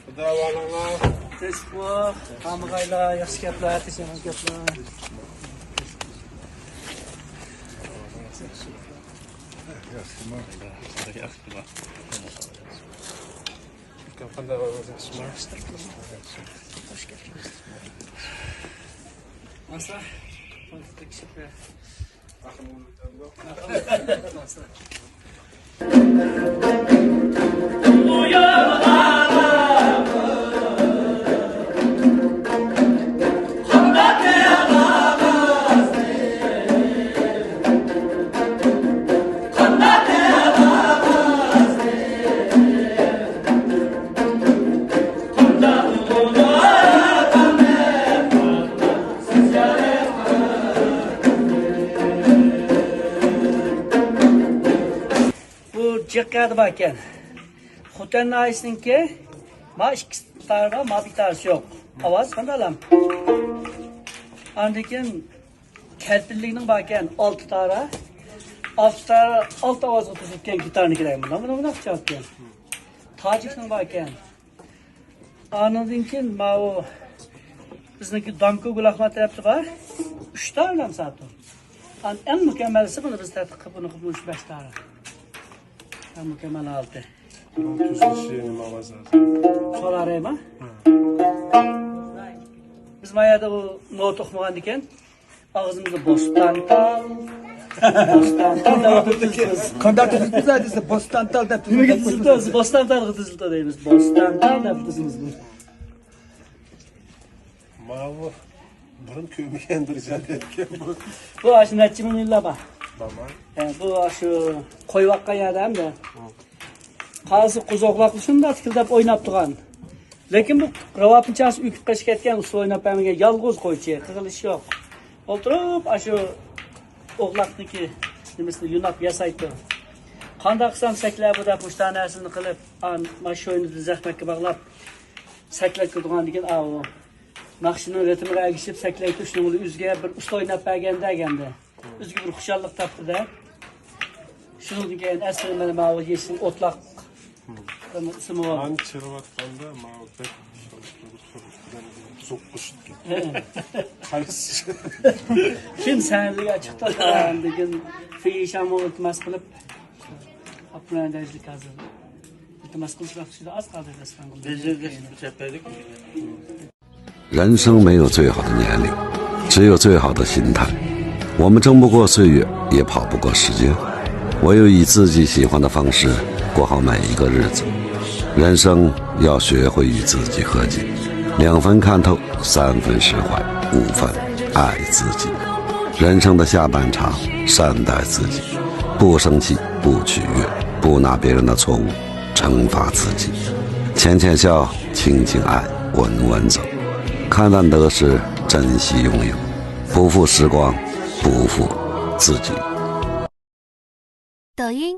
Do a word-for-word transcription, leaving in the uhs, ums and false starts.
خۇدا ئاۋالىڭلار. تىنچلىقمۇ؟ قامىغايلا، ياخشى گەپلەر، تېشەڭ گەپلەر. ياخشىمۇ؟ ياخشىمۇ؟ ئۇكام، قانداق ئەھۋالىڭىز، ياخشىمۇ؟ خوش كەلدىڭىز. ماسا، تەكشۈرۈپ بېرىڭ. بۇ جىق قەدە بار ئىكەن. خوتەن ناھىيەسىنىڭكى ما ئىككى تارى بار، ما بىر تارىسى يوق. ئاۋاز قانداقلام؟ ئاندىن كېيىن كەلپىنلىكنىڭ بار ئىكەن، ئالتە تارى. ئالتە تارى، ئالتە ئاۋازغا تۈزۈلگەن گىتارنىڭكىدەك. مۇنداق، مۇنداق، مۇنداق چالىدىكەن. تاجىكنىڭ بار ئىكەن. ئانىڭدىن كېيىن ماۋۇ بىزنىڭكى دامكو گۇلاخما تەرەپتە بار. ئۈچ تارى نام ساتۇ. ئان-، ئەڭ مۇكەممەلسى بۇنى بىز تەتقىق قىلىپ، بۇنى قىلىپ، مۇشۇ بەش تارى. ئەڭ مۇكەممەل ھالىتى. بۇنىڭ تۈزۈلۈشى نېمە ئاۋاز ھازىر؟ سول ھارەيما؟ ھە. بىز ما يەردە ئۇ نوتا ئۇقمىغان ئىكەن. ئاغزىمىزدا بوستان تال، بوستان تال دەپ تۈزىمىز. قانداق تۈزۈلدى دېسە، بوستان تال دەپ نېمىگە تۈزۈلدى؟ بوستان تالغا تۈزۈلدى دەيمىز. بوستان تال دەپ تۈزىمىز بۇ. ماۋۇ بۇرۇن كۆرمىگەن بىر ئىجادىيەتكەن بۇ. بۇ ئاشۇ نەچچە مىڭ يىللار بار. بارما؟ ھە، بۇ ئاشۇ قويۇۋاتقان يەردە ھەمدە. قالسا قوزا ئوغلاقلار شۇنداق تىكىلدەپ ئويناپ تۇرغان. لېكىن بۇ راۋابنىڭ چاسى ئۆكۈپ قېچىپ كەتكەن، ئۇسسۇل ئويناپ بەرمىگەن، يالغۇز قويچى، قىغىلىشى يوق. ئولتۇرۇپ ئاشۇ ئوغلاقنىڭكى نېمىسىنى يۇناپ ياسايتتى. قانداق قىلسام سەكلەر بۇ دەپ مۇشۇنداق نەرسىنى قىلىپ، ئان-، ماشۇ شوينىدا زەخمەتكە باغلاپ، سەكلەپ كىرىدىغاندىكىن ئاۋۇ ناخشىنىڭ رىتىمىغا ئەگىشىپ سەكلەيتتى، شۇنىڭ بىلەن ئۆزىگە بىر ئۇستا ئويناپ بەرگەندە ئەگەندە. ئۆزىگە بىر خۇشاللىق تاپتىدا. شۇنىڭدىن كېيىن ئەسلى مانا ماۋۇ يېشىل ئوتلاق. ئىسمى بار. مانا چىرىۋاتقاندا ماۋۇ بەك سوقۇشتى. قايسى؟ كېيىن سەھنىلەرگە چىقتى. ئاندىن كېيىن فېيشامۇ ئىلتىماس قىلىپ، ئاپتونوم دەرىجىلىك ھازىر ئىلتىماس قىلىش ۋاقتى ئاز قالدى، رەسمەن قىلدى. 人生没有最好的年龄，只有最好的心态。我们争不过岁月，也跑不过时间，唯有以自己喜欢的方式过好每一个日子。人生要学会与自己和解，两分看透，三分释怀，五分爱自己。人生的下半场，善待自己，不生气，不取悦，不拿别人的错误 惩罚自己。浅浅笑，轻轻爱，稳稳走。看淡得失，珍惜拥有，不负时光，不负自己。抖音、